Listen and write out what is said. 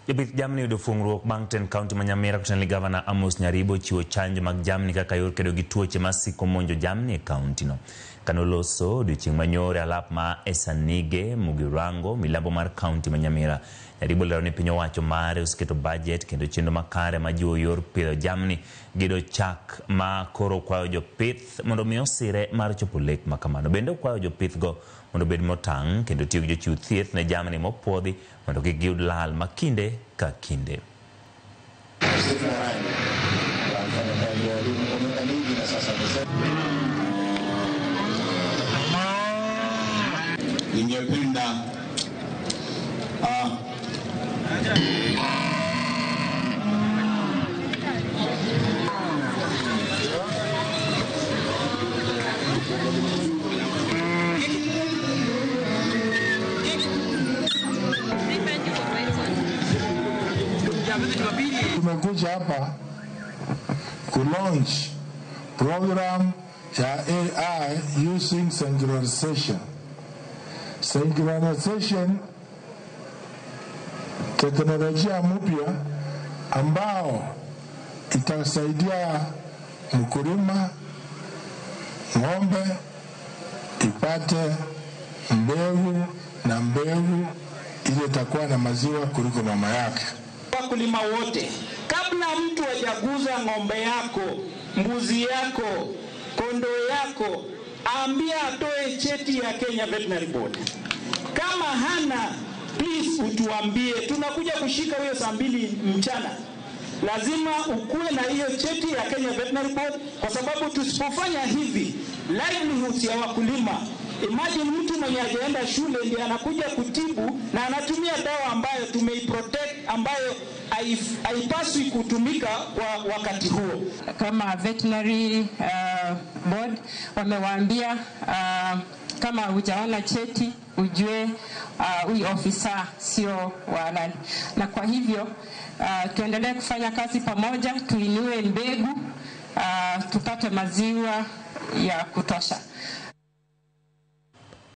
Jopith jamni oyudo fuong'ruok bang' tend kaunti ma Nyamira kotenore gi gavana Amos Nyaribo chiwo chanjo mag jamni kaka yor kedo gi tuoche masiko monjo jamni e kauntino. Kanoloso odiochieng' manyoro e alap ma Esanige, Mugirango, milambo mar kaunti ma Nyamira. Nyaribo lero ni piny owacho mare oseketo bajet kendo chenro makare majiwo yor pidho jamni gido chak ma koro okwayo jopith mondo mi osire mar chopo lek makamano. Bende okwayo jopith go mondo obed motang' kendo tiyo gi jochiw thieth ne jamni mopuodhi mondo kik giyud lal ma kinde ka kinde. Ningependa Tumekuja hapa kulaunch program ya AI using synchronization. Synchronization, teknolojia mpya ambao itasaidia mkulima ng'ombe ipate mbegu na mbegu ile itakuwa na maziwa kuliko mama yake. Wakulima wote, kabla mtu hajaguza ng'ombe yako, mbuzi yako, kondoo yako, ambia atoe cheti ya Kenya Veterinary Board. Kama hana, please utuambie. Tunakuja kushika huyo saa 2 mchana. Lazima ukuwe na hiyo cheti ya Kenya Veterinary Board, kwa sababu tusipofanya hivi, livelihoods ya wakulima. Imagine mtu mwenye hajaenda shule ndiye anakuja kutibu na anatumia dawa ambayo tumeiprotect, ambayo haipaswi kutumika kwa wakati huo. Kama veterinary board wamewaambia kama hujaona cheti ujue huyu ofisa sio wa halali. Na kwa hivyo tuendelee kufanya kazi pamoja, tuinue mbegu, tupate maziwa ya kutosha.